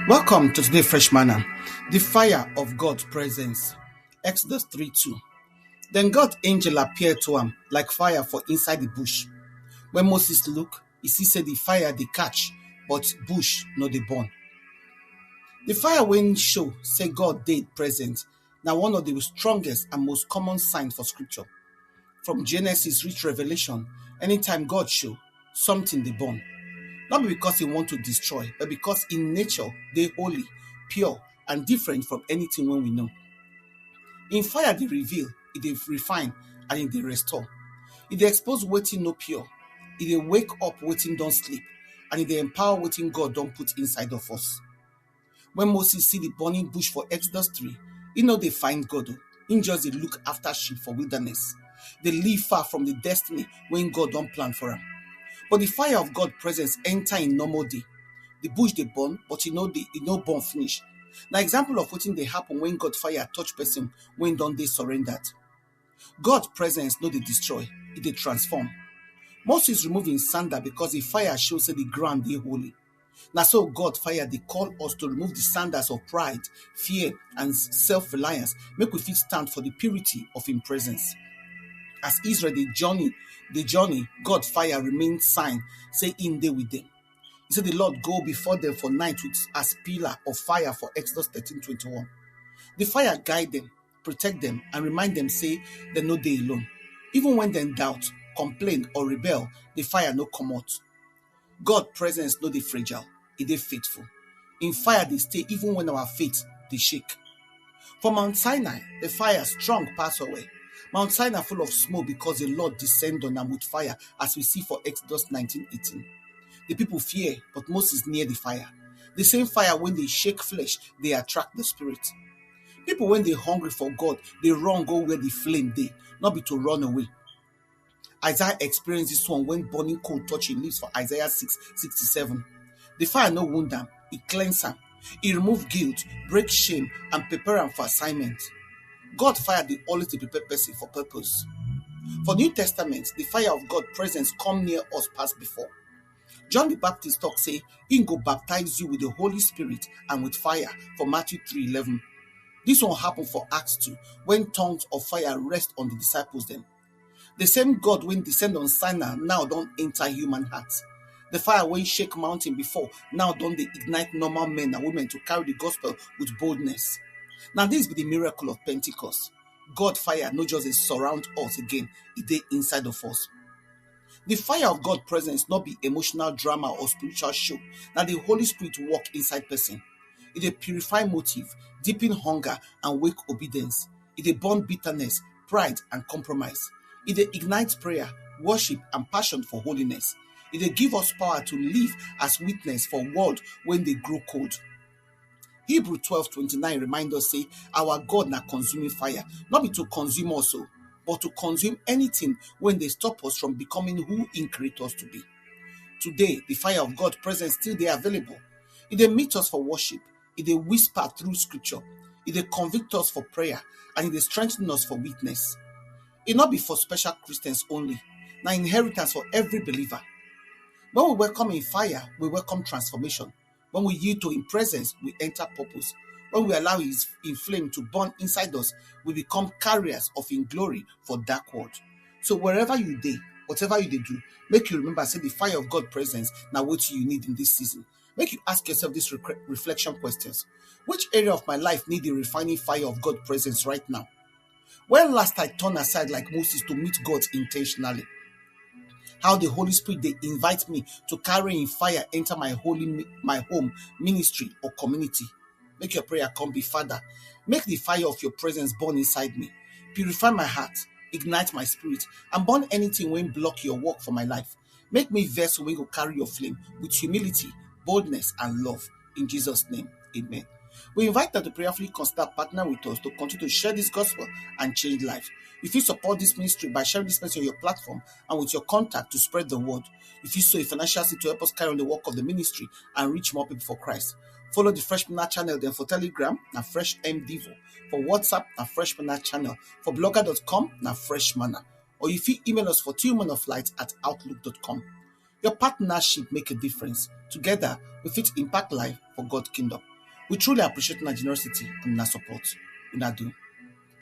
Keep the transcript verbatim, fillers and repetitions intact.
Welcome to today Fresh Manna, the fire of God's presence. Exodus three two. Then God angel appeared to him like fire for inside the bush. When Moses look, he see say the fire dey catch, but bush no dey burn. The fire wey show say God dey present na one of the strongest and most common sign for scripture. From Genesis reach Revelation, anytime God show, something dey burn. Not because he want to destroy, but because in nature dey holy, pure, and different from anything wey we know. In fire dey reveal, e dey refine, and e dey restore. E dey expose wetin no pure. E dey wake up wetin don sleep, and e dey empower wetin God don put inside of us. When Moses see the burning bush for Exodus three, he no dey find God o. He just dey look after sheep for wilderness, dey live far from the destiny wey God don plan for am. But the fire of God presence enter in normal day. The bush dey burn, but e no dey, e no burn finish. Na example of wetin dey happen when God fire touch person wey don dey surrendered. God presence no dey destroy, e dey transform. Moses remove him sandal because the fire show say the ground dey holy. Na so God fire dey call us to remove the sandals of pride, fear, and self-reliance, make we fit stand for the purity of him presence. As Israel dey journey, dey journey, God fire remain sign say him dey with them. He said the Lord go before them for night with as pillar of fire for Exodus thirteen twenty-one. The fire guide them, protect them, and remind them say they no dey alone. Even when dem doubt, complain, or rebel, the fire no comot. God presence no dey fragile, e dey faithful. Im fire dey stay even when our faith dey shake. For Mount Sinai, the fire strong pass oil. Mount Sinai full of smoke because the Lord descend on am with fire, as we see for Exodus nineteen eighteen. The people fear, but Moses near the fire. The same fire wey dey shake flesh dey attract the spirit. People wey dey hungry for God dey run go where the flame dey, not be to run away. Isaiah experienced this one when burning coal touch him lips for Isaiah six sixty-seven. The fire no wound am, e cleanse am, e remove guilt, break shame, and prepare am for assignment. God fire dey always dey prepare person for purpose. For New Testament, the fire of God presence come near us pass before. John the Baptist talk say he go baptize you with the Holy Spirit and with fire for Matthew three eleven. This one happen for Acts two when tongues of fire rest on the disciples dem. The same God wey descend on Sinai now don enter human hearts. The fire wey shake mountain before now don dey ignite normal men and women to carry the gospel with boldness. Na this be the miracle of Pentecost. God fire no just dey surround us again, e dey inside of us. The fire of God presence no be emotional drama or spiritual show. Na the Holy Spirit work inside person. E dey purify motive, deepen hunger, and wake obedience. E dey burn bitterness, pride, and compromise. E dey ignite prayer, worship, and passion for holiness. E dey give us power to live as witness for world wey dey grow cold. Hebrew twelve twenty-nine remind us say our God na consuming fire, not be to consume us o, but to consume anything wey dey stop us from becoming who im create us to be. Today, the fire of God presence still dey available. E dey meet us for worship, e dey whisper through scripture, e dey convict us for prayer, and e dey strengthen us for witness. E no be for special Christians only, na inheritance for every believer. When we welcome im fire, we welcome transformation. When we yield to im presence, we enter purpose. When we allow his, im flame to burn inside us, we become carriers of im glory for dark world. So wherever you dey, whatever you dey do, make you remember say the fire of God presence na wetin you need in this season. Make you ask yourself this recre- reflection questions. Which area of my life need the refining fire of God presence right now? When last I turn aside like Moses to meet God intentionally? How the Holy Spirit dey invite me to carry im fire enter my holy mi- my home, ministry, or community? Make your prayer come be, Father, make the fire of your presence burn inside me. Purify my heart, ignite my spirit, and burn anything wey block your work for my life. Make me vessel wey go carry your flame with humility, boldness, and love. In Jesus' name, amen. We invite you to prayerfully consider partner with us to continue to share this gospel and change life. You fit support this ministry by sharing this message on your platform and with your contact to spread the word. You fit sow a financial seed to help us carry on the work of the ministry and reach more people for Christ. Follow the Fresh Manna channel then for Telegram na Fresh M Devo, for WhatsApp na Fresh Manna channel, for blogger dot com na Fresh Manna, or you fit email us for tillmanoflight at outlook dot com. Your partnership make a difference. Together, we fit impact life for God kingdom. We truly appreciate una generosity and una support. Una do.